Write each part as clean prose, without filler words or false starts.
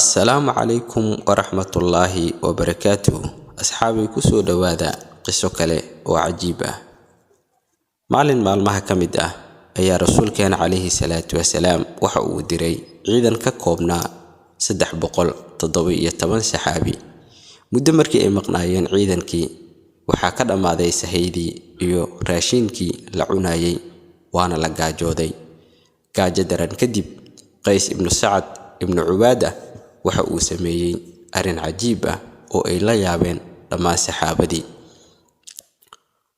Assalaamu calaykum waraxmatullaahi wabarakaatuh. Asxaabay, kusoo dhowaada qiso kale oo cajiib ah. Maalin maalmaha ka mid ah ayaa Rasuulkeena calayhi salaatu wasalaam waxa uu diray ciidan ka koobnaa 317 saxaabi. Muddo markii ay maqnaayeen ciidankii, waxaa ka dhammaaday sahaydii iyo raashinkii la cunayay, waana la gaajooday. Gaajo daran kadib, Qays ibnu Sacad ibnu Cubaada waxa uu sameeyey arrin cajiib ah oo ay la yaabeen dhammaan saxaabadii.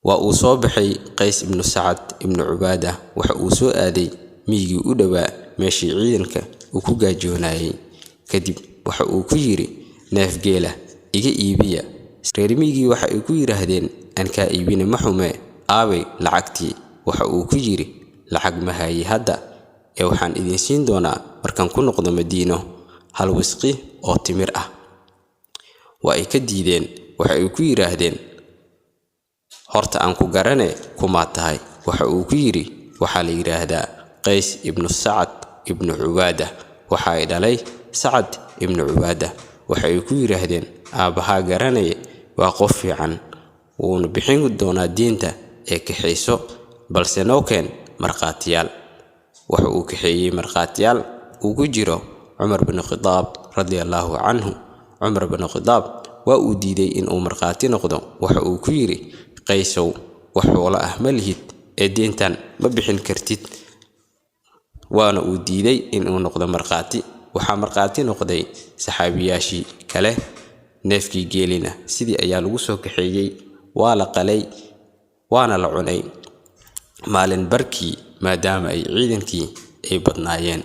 Waa uu soo baxay Qays ibnu Sacad ibnu Cubaada, waxa uu soo aaday miyigii u dhowaa meeshii ciidanka uu ku gaajoonayay. Kadib waxa uu ku yidhi: "Neef geela iga iibiya." Reer miyigii waxa ay ku yidhaahdeen: "Aan kaa iibina, ma xumee, aabay lacagtii?" Waxa uu ku yidhi: "Lacag ma hayi hadda, ee waxaan idin siin doonaa markaan ku noqdo Madiino hal wisqi oo timir ah." Waa ay ka diideen. Waxa ay ku yidhaahdeen: "Horta aan ku garane, kumaa tahay?" Waxa uu ku yidhi: "Waxaa la yidhaahdaa Qays ibnu Sacad ibnu Cubaada, waxa ay dhalay Sacad ibnu Cubaada." Waxa ay ku yidhaahdeen: "Aabbahaa garanaya, waa qof fiican, wuuna bixin doonaa diinta, ee kaxayso, balse noo keen markhaatiyaal." Waxa uu kaxeeyey markhaatiyaal uu ku jiro Cumar bin Khadaab radiallahu canhu. Cumar bin Khadaab waa uu diiday inuu markhaati noqdo. Waxa uu ku yidhi: "Qaysow, wax xoolo ah ma lihid ee diintan ma bixin kartid." Waana uu diiday inuu noqdo markhaati. Waxaa markhaati noqday saxaabiyaashii kale. Neefkii geelina sidii ayaa lagu soo kaxeeyey, waa la qalay, waana la cunay maalin barkii, maadaama ay ciidankii ay badnaayeen.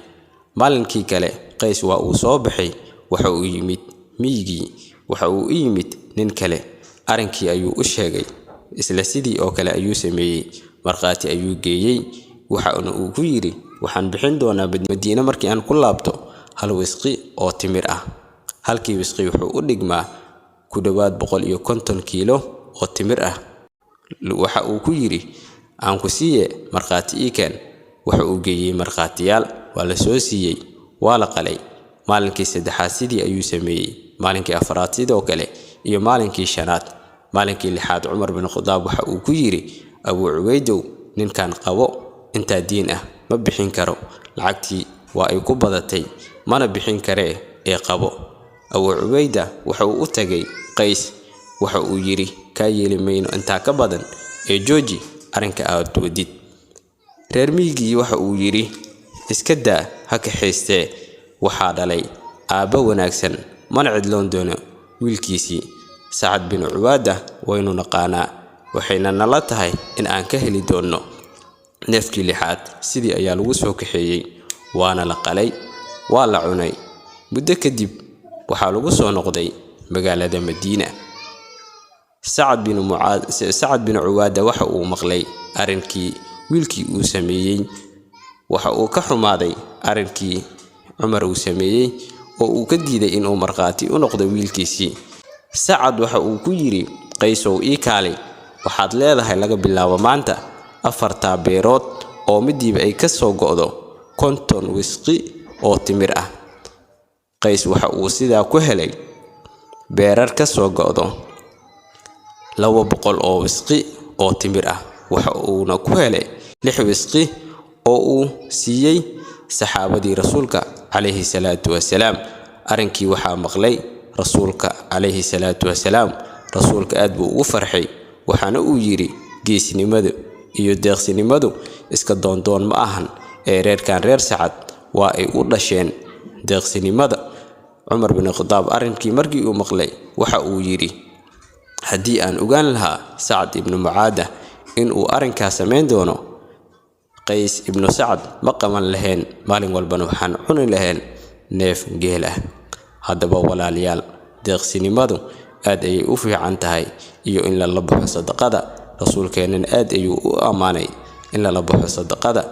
Maalinkii kale Qays waa uu soo baxay. Waxa uu yimid miyigii. Waxa uu u yimid nin kale, arrinkii ayuu u sheegay. Isla sidii oo kale ayuu sameeyey, markhaati ayuu geeyey, waxaana uu ku yidhi: "Waxaan bixin doonaa Madiine markii aan ku laabto hal wisqi oo timir ah." Halkii wisqi wuxuu u dhigmaa ku dhowaad 150 kiilo oo timir ah. Waxa uu ku yidhi: "Aan ku siiye, markhaati ii keen." Waxa uu geeyey markhaatiyaal, waa la soo siiyey, waa la qalay. Maalinkii saddexaad sidii ayuu sameeyey, maalinkii afraad sidoo kale, iyo maalinkii shanaad. Maalinkii lixaad Cumar bin Khadaab waxa uu ku yidhi: "Abuu Cubaydow, ninkan qabo, intaa diin ah ma bixin karo, lacagtii waa ay ku badatay, mana bixin karee, ee qabo." Abuu Cubayda waxa uu u tagay Qays, waxa uu yidhi: "Kaa yeeli mayno intaa ka badan, ee jooji arrinka aad wadid." Reer miyigii waxa uu yidhi: "Iska daa, ha kaxaystee, waxaa dhalay aabba wanaagsan, mana cidloon doono wiilkiisii. Sacad bin Cubaada waynu naqaanaa, waxayna nala tahay in aan ka heli doonno." Neefkii lixaad sidii ayaa lagu soo kaxeeyey, waana la qalay, waa la cunay. Muddo kadib waxaa lagu soo noqday magaalada Madiina. Sacad bin Cubaada waxa uu maqlay arrinkii wiilkii uu sameeyey. Waxa uu ka xumaaday arrinkii Cumar uu sameeyey oo uu ka diiday inuu markhaati u noqdo wiilkiisii. Sacad waxa uu ku yidhi: "Qaysow, ii kaalay, waxaad leedahay laga bilaabo maanta afartaa beerood oo midiiba ay ka soo go'do 50 wisqi oo timir ah." Qays waxa uu sidaa ku helay beerar ka soo go'do 200 oo wisqi oo timir ah, waxa uuna ku helay 6 wisqi oo uu siiyey saxaabadii Rasuulka calayhi salaatu wasalaam. Arrinkii waxaa maqlay Rasuulka calayhi salaatu wasalaam. Rasuulka aad buu ugu farxay, waxaana uu yidhi: "Geesinimadu iyo deeqsinimadu iska doondoon ma ahan, ee reerkan reer Sacad waa ay u dhasheen deeqsinimada." Cumar bin Khadaab arrinkii markii uu maqlay waxa uu yidhi: "Haddii aan ogaan lahaa Sacad ibnu Mucaada inuu arrinkaas samayn doono, Qays ibnu Sacad ma qaban lahayn, maalin walbana waxaan cuni lahayn neef geel ah." Haddaba walaalayaal, deeqsinimadu aad ayay u fiican tahay iyo in lala baxo sadaqada. Rasuulkeennana aad ayuu u ammaanay in lala baxo sadaqada.